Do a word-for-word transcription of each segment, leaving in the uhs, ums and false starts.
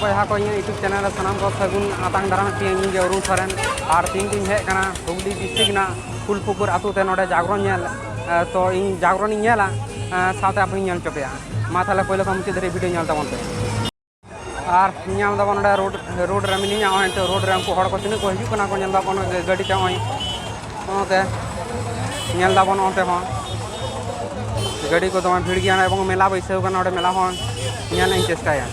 ᱵᱚᱭᱦᱟ ᱠᱚ, ᱤᱧᱟᱹᱜ YouTube ᱪᱮᱱᱮᱞ ᱨᱮ ᱥᱟᱱᱟᱢ ᱠᱚ ᱥᱟᱹᱜᱩᱱ ᱟᱛᱟᱝ ᱫᱟᱨᱟᱢᱮᱫ ᱯᱮᱭᱟᱹᱧ᱾ ᱤᱧ ᱜᱮ ᱚᱨᱩᱱ ᱥᱚᱨᱮᱱ, ᱟᱨ ᱛᱮᱦᱮᱧ ᱫᱚᱧ ᱦᱮᱡ ᱟᱠᱟᱱᱟ ᱦᱩᱜᱽᱞᱤ ᱰᱤᱥᱴᱨᱤᱠᱴ ᱨᱮᱱᱟᱜ ᱯᱷᱩᱞᱯᱩᱠᱩᱨ ᱟᱹᱛᱩ ᱛᱮ, ᱱᱚᱰᱮ ᱡᱟᱜᱽᱨᱚᱱ ᱧᱮᱞ᱾ ᱮ, ᱛᱚ ᱤᱧ ᱡᱟᱜᱽᱨᱚᱱᱤᱧ ᱧᱮᱞᱟ, ᱮ, ᱥᱟᱶᱛᱮ ᱟᱯᱮ ᱦᱚᱸᱧ ᱧᱮᱞ ᱦᱚᱪᱚ ᱯᱮᱭᱟ᱾ ᱢᱟ ᱛᱟᱦᱚᱞᱮ ᱯᱳᱭᱞᱳ ᱠᱷᱚᱱ ᱢᱩᱪᱟᱹᱫ ᱫᱷᱟᱹᱨᱤᱡ ᱵᱷᱤᱰᱤᱭᱳ ᱧᱮᱞ ᱛᱟᱵᱚᱱ ᱯᱮ᱾ ᱟᱨ ᱧᱮᱞ ᱫᱟᱵᱚᱱ ᱱᱚᱰᱮ ᱨᱳᱰ, ᱨᱳᱰ ᱨᱮ ᱢᱤᱱᱟᱹᱧᱟ᱾ ᱱᱚᱜᱼᱚᱭ ᱱᱤᱛᱚᱜ ᱨᱳᱰ ᱨᱮ ᱩᱱᱠᱩ ᱦᱚᱲ ᱠᱚ ᱛᱤᱱᱟᱹᱜ ᱠᱚ ᱦᱤᱡᱩᱜ ᱠᱟᱱᱟ ᱠᱚ, ᱧᱮᱞ ᱫᱟᱵᱚᱱ ᱜᱟᱹᱰᱤ ᱛᱮ, ᱱᱚᱜᱼᱚᱭ ᱱᱚᱛᱮ ᱧᱮᱞ ᱫᱟᱵᱚᱱ, ᱚᱱᱛᱮ ᱦᱚᱸ ᱜᱟᱹᱰᱤ ᱠᱚ ᱫᱚᱢᱮ ᱵᱷᱤᱲ ᱜᱮᱭᱟ ᱮᱵᱚᱝ ᱢᱮᱞᱟ ᱵᱟᱹᱭᱥᱟᱹᱣ ᱠᱟᱱᱟ ᱱᱚᱰᱮ, ᱢᱮᱞᱟ ᱦᱚᱸ ᱧᱮᱞ ᱤᱧ ᱪᱮᱥᱴᱟᱭᱟ᱾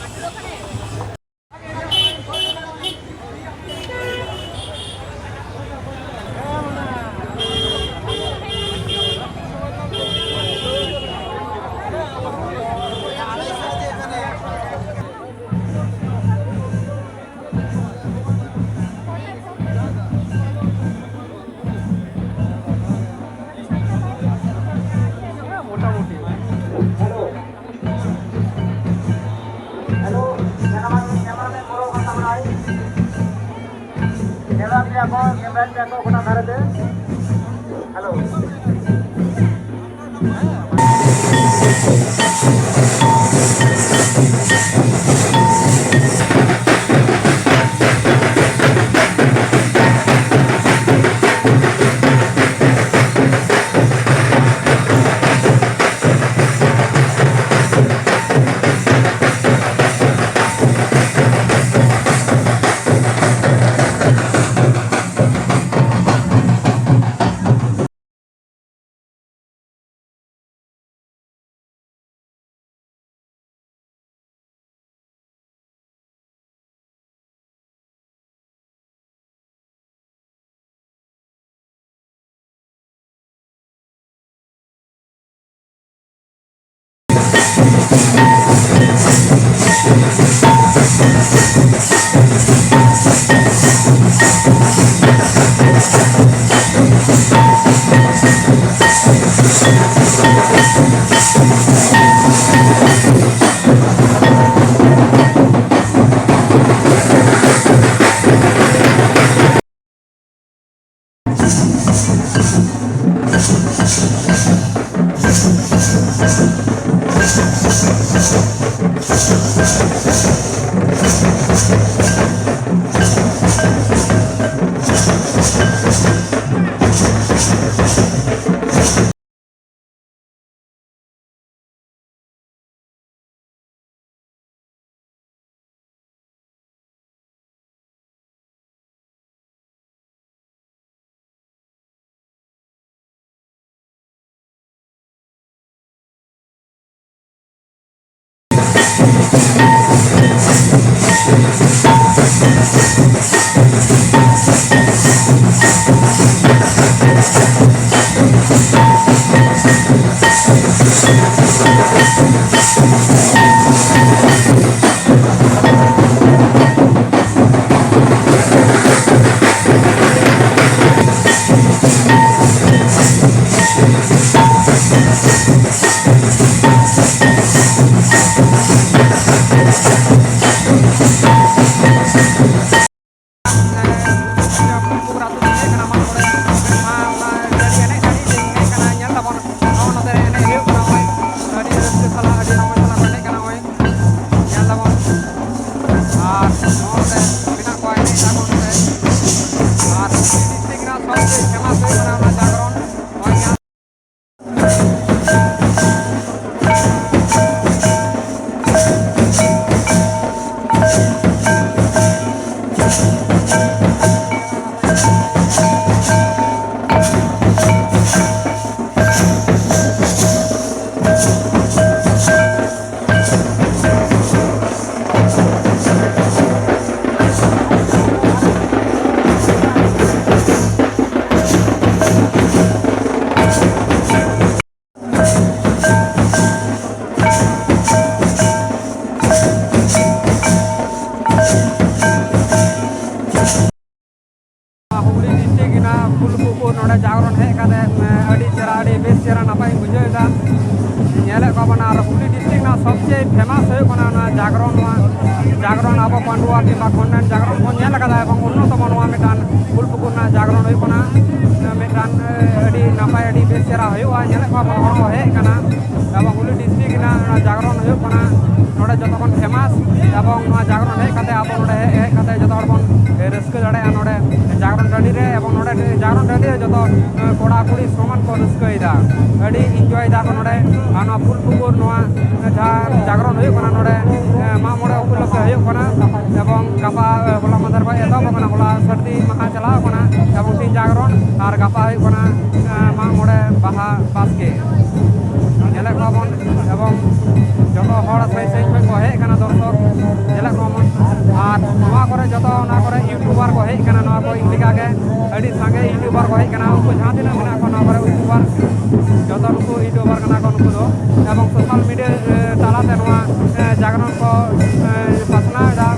ᱦᱮᱞᱳ, ᱧᱮᱞ ᱯᱮᱭᱟ ᱠᱚ, ᱧᱮᱞ ᱯᱮᱭᱟ ᱠᱚ ᱜᱚᱴᱟ ᱫᱷᱟᱨᱮ ᱛᱮ᱾ ᱦᱮᱞᱳ᱾ ᱯᱩᱨᱟ ᱟᱹᱛᱩ ᱮᱱᱮᱡ ᱠᱟᱱᱟ, ᱢᱟᱜ ᱢᱚᱬᱮ ᱥᱮᱨᱢᱟ ᱚᱱᱟ ᱡᱟᱹᱲᱤ ᱮᱱᱮᱡ ᱥᱟᱹᱲᱤ ᱮᱱᱮᱡ ᱠᱟᱱᱟ, ᱧᱮᱞ ᱛᱟᱵᱚᱱ᱾ ᱱᱚᱜᱼᱚ ᱱᱚᱛᱮ ᱨᱮ ᱮᱱᱮᱡ ᱦᱩᱭᱩᱜ ᱠᱟᱱᱟ, ᱱᱚᱜᱼᱚᱭ ᱟᱹᱰᱤ ᱨᱟᱹᱥᱠᱟᱹ ᱥᱟᱞᱟᱜ, ᱟᱹᱰᱤ ᱨᱚᱢᱚᱡᱽ ᱥᱟᱞᱟᱜ ᱠᱚ ᱮᱱᱮᱡ ᱠᱟᱱᱟ, ᱱᱚᱜᱼᱚᱭ ᱧᱮᱞ ᱛᱟᱵᱚᱱ᱾ ᱟᱨ ᱱᱚᱜᱼᱚ ᱱᱚᱛᱮ ᱢᱮᱱᱟᱜ ᱠᱚᱣᱟ, ᱮᱱᱮᱡ ᱫᱟᱠᱚ ᱱᱚᱛᱮ᱾ ᱟᱨ ᱰᱤᱥᱴᱤᱠ ᱨᱮᱱᱟᱜ ᱥᱚᱵᱪᱮᱭᱮ ᱯᱷᱮᱢᱟᱥ ᱦᱩᱭᱩᱜ ᱠᱟᱱᱟ ᱚᱱᱟ ᱡᱟᱜᱽᱨᱚᱱ᱾ ᱱᱚᱜᱼᱚᱭ ᱧᱮᱞ ᱦᱩᱜᱽᱞᱤ ᱰᱤᱥᱴᱨᱤᱠᱴ ᱨᱮᱱᱟᱜ ᱯᱷᱩᱞᱯᱩᱠᱩᱨ ᱱᱚᱰᱮ ᱡᱟᱜᱽᱨᱚᱱ ᱦᱮᱡ ᱠᱟᱛᱮ, ᱮᱸ, ᱟᱹᱰᱤ ᱪᱮᱦᱨᱟ, ᱟᱹᱰᱤ ᱵᱮᱥ ᱪᱮᱦᱨᱟ ᱱᱟᱯᱟᱭ ᱤᱧ ᱵᱩᱡᱷᱟᱹᱣ ᱮᱫᱟ᱾ ᱧᱮᱞᱮᱫ ᱠᱚᱣᱟ ᱵᱚᱱ, ᱟᱨ ᱦᱩᱜᱽᱞᱤ ᱰᱤᱥᱴᱨᱤᱠᱴ ᱨᱮᱱᱟᱜ ᱥᱚᱵᱪᱮᱭᱮ ᱯᱷᱮᱢᱟᱥ ᱦᱩᱭᱩᱜ ᱠᱟᱱᱟ ᱚᱱᱟ ᱡᱟᱜᱽᱨᱚᱱ, ᱱᱚᱣᱟ ᱡᱟᱜᱽᱨᱚᱱ ᱟᱵᱚ ᱯᱟᱺᱰᱩᱣᱟ ᱠᱤᱝᱵᱟ ᱠᱷᱚᱸᱰᱮᱱ ᱡᱟᱜᱽᱨᱚᱱ ᱵᱚᱱ ᱧᱮᱞ ᱟᱠᱟᱫᱟ, ᱮᱵᱚᱝ ᱚᱱᱱᱚᱛᱚᱢᱚ ᱱᱚᱣᱟ ᱢᱤᱫᱴᱟᱝ ᱯᱷᱩᱞᱯᱩᱠᱩᱨ ᱨᱮᱱᱟᱜ ᱡᱟᱜᱽᱨᱚᱱ ᱦᱩᱭᱩᱜ ᱠᱟᱱᱟ, ᱢᱤᱫᱴᱟᱝ, ᱮ, ᱟᱹᱰᱤ ᱱᱟᱯᱟᱭ, ᱟᱹᱰᱤ ᱵᱮᱥ ᱪᱮᱦᱨᱟ ᱦᱩᱭᱩᱜᱼᱟ᱾ ᱧᱮᱞᱮᱫ ᱠᱚᱣᱟ ᱵᱚᱱ, ᱦᱚᱲ ᱠᱚ ᱦᱮᱡ ᱟᱠᱟᱱᱟ, ᱮᱵᱚᱝ ᱦᱩᱜᱽᱞᱤ ᱰᱤᱥᱴᱨᱤᱠᱴ ᱨᱮᱱᱟᱜ ᱚᱱᱟ ᱡᱟᱜᱽᱨᱚᱱ ᱦᱩᱭᱩᱜ ᱠᱟᱱᱟ ᱱᱚᱰᱮ ᱡᱚᱛᱚ ᱠᱷᱚᱱ ᱯᱷᱮᱢᱟᱥ, ᱮᱵᱚᱝ ᱱᱚᱣᱟ ᱡᱟᱜᱽᱨᱚᱱ ᱦᱮᱡ ᱠᱟᱛᱮ ᱟᱵᱚ ᱱᱚᱰᱮ ᱦᱮᱡ, ᱦᱮᱡ ᱠᱟᱛᱮ ᱡᱚᱛᱚ ᱦᱚᱲ ᱵᱚᱱ, ᱮ, ᱨᱟᱹᱥᱠᱟᱹ ᱫᱟᱲᱮᱭᱟᱜᱼᱟ ᱱᱚᱰᱮ ᱡᱟᱜᱽᱨᱚᱱ ᱴᱟᱺᱰᱤ ᱨᱮ, ᱮᱵᱚᱝ ᱱᱚᱰᱮ ᱡᱟᱜᱽᱨᱚᱱ ᱴᱟᱺᱰᱤ ᱨᱮ ᱡᱚᱛᱚ, ᱮ, ᱠᱚᱲᱟ ᱠᱩᱲᱤ ᱥᱚᱢᱟᱱ ᱠᱚ ᱨᱟᱹᱥᱠᱟᱹᱭᱮᱫᱟ, ᱟᱹᱰᱤ ᱤᱱᱡᱚᱭ ᱫᱟ ᱠᱚ ᱱᱚᱰᱮ᱾ ᱟᱨ ᱱᱚᱣᱟ ᱯᱷᱩᱞᱯᱩᱠᱩᱨ ᱱᱚᱣᱟ ᱡᱟᱦᱟᱸ ᱡᱟᱜᱽᱨᱚᱱ ᱦᱩᱭᱩᱜ ᱠᱟᱱᱟ ᱱᱚᱰᱮ, ᱮ, ᱢᱟᱜ ᱢᱚᱬᱮ ᱩᱯᱚᱞᱚᱠᱠᱷᱮ ᱦᱩᱭᱩᱜ ᱠᱟᱱᱟ, ᱮᱵᱚᱝ ᱜᱟᱯᱟ, ᱮ, ᱦᱚᱞᱟ ᱢᱟᱫᱷᱮᱨ ᱠᱷᱚᱱ ᱮᱛᱚᱦᱚᱵ ᱟᱠᱟᱱᱟ, ᱦᱚᱞᱟ ᱥᱟᱹᱨᱫᱤ ᱢᱟᱦᱟ ᱪᱟᱞᱟᱣ ᱟᱠᱟᱱᱟ, ᱮᱵᱚᱝ ᱛᱮᱦᱮᱧ ᱡᱟᱜᱽᱨᱚᱱ, ᱟᱨ ᱜᱟᱯᱟ ᱦᱩᱭᱩᱜ ᱠᱟᱱᱟ, ᱮ, ᱢᱟᱜ ᱢᱚᱬᱮ ᱵᱟᱦᱟ ᱵᱟᱥᱠᱮ᱾ ᱧᱮᱞᱮᱫ ᱠᱚᱣᱟ ᱵᱚᱱ, ᱮᱵᱚᱝ ᱡᱚᱛᱚ ᱦᱚᱲ ᱥᱟᱺᱜᱤᱧ ᱥᱟᱺᱜᱤᱧ ᱠᱷᱚᱱ ᱠᱚ ᱦᱮᱡ ᱟᱠᱟᱱᱟ ᱫᱚᱨᱥᱚᱠ, ᱧᱮᱞᱮᱫ ᱠᱚᱣᱟ ᱵᱚᱱ᱾ ᱱᱚᱣᱟ ᱠᱚᱨᱮ ᱡᱚᱛᱚ, ᱚᱱᱟ ᱠᱚᱨᱮ ᱤᱭᱩᱴᱩᱵᱟᱨ ᱠᱚ ᱦᱮᱡ ᱟᱠᱟᱱᱟ, ᱱᱚᱣᱟ ᱠᱚ ᱤᱧ ᱞᱮᱠᱟ ᱜᱮ ᱟᱹᱰᱤ ᱥᱟᱸᱜᱮ ᱤᱭᱩᱴᱩᱵᱟᱨ ᱠᱚ ᱦᱮᱡ ᱟᱠᱟᱱᱟ᱾ ᱩᱱᱠᱩ ᱡᱟᱦᱟᱸ ᱛᱤᱱᱟᱹᱜ ᱢᱮᱱᱟᱜ ᱠᱚᱣᱟ ᱱᱚᱣᱟ ᱠᱚᱨᱮ ᱤᱭᱩᱴᱩᱵᱟᱨ, ᱡᱚᱛᱚ ᱱᱩᱠᱩ ᱤᱭᱩᱴᱩᱵᱟᱨ ᱠᱟᱱᱟ ᱠᱚ ᱱᱩᱠᱩ ᱫᱚ᱾ ᱮᱵᱚᱝ ᱥᱳᱥᱟᱞ ᱢᱤᱰᱤᱭᱟ ᱛᱟᱞᱟᱛᱮ ᱱᱚᱣᱟ ᱡᱟᱜᱽᱨᱚᱱ ᱠᱚ ᱯᱟᱥᱱᱟᱣ ᱮᱫᱟ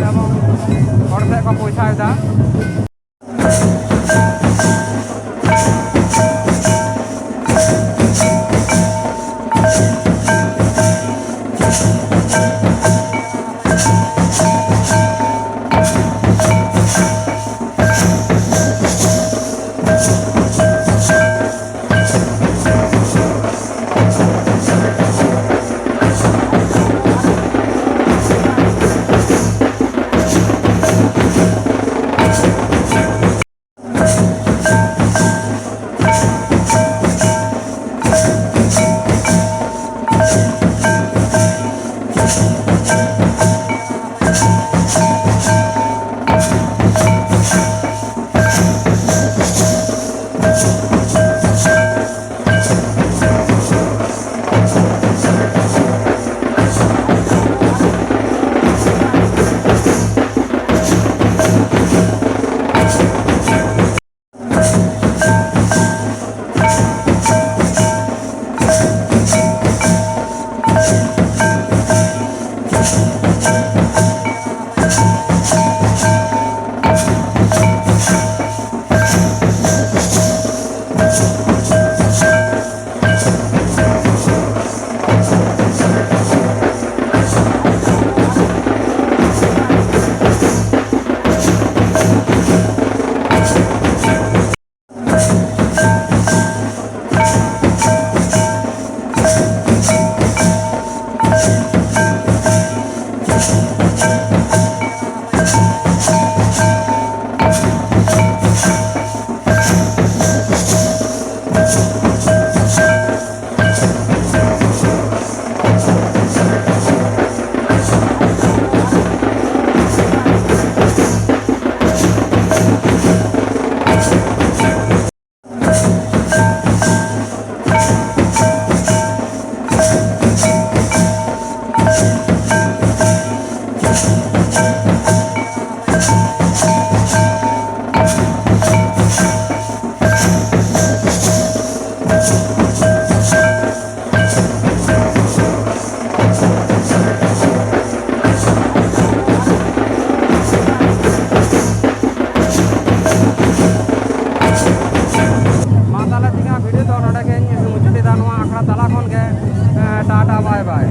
ᱮᱵᱚᱝ ᱦᱚᱲ ᱴᱷᱮᱱ ᱠᱚ ᱯᱳᱣᱪᱷᱟᱣ ᱮᱫᱟ᱾ ᱫᱚ ᱱᱚᱰᱮ ᱜᱮᱧ ᱢᱩᱪᱟᱹᱫ ᱮᱫᱟ, ᱱᱚᱣᱟ ᱟᱠᱷᱲᱟ ᱛᱟᱞᱟ ᱠᱷᱚᱱ ᱜᱮ᱾ ᱮᱸ, ᱴᱟᱴᱟ, ᱵᱟᱭ ᱵᱟᱭ᱾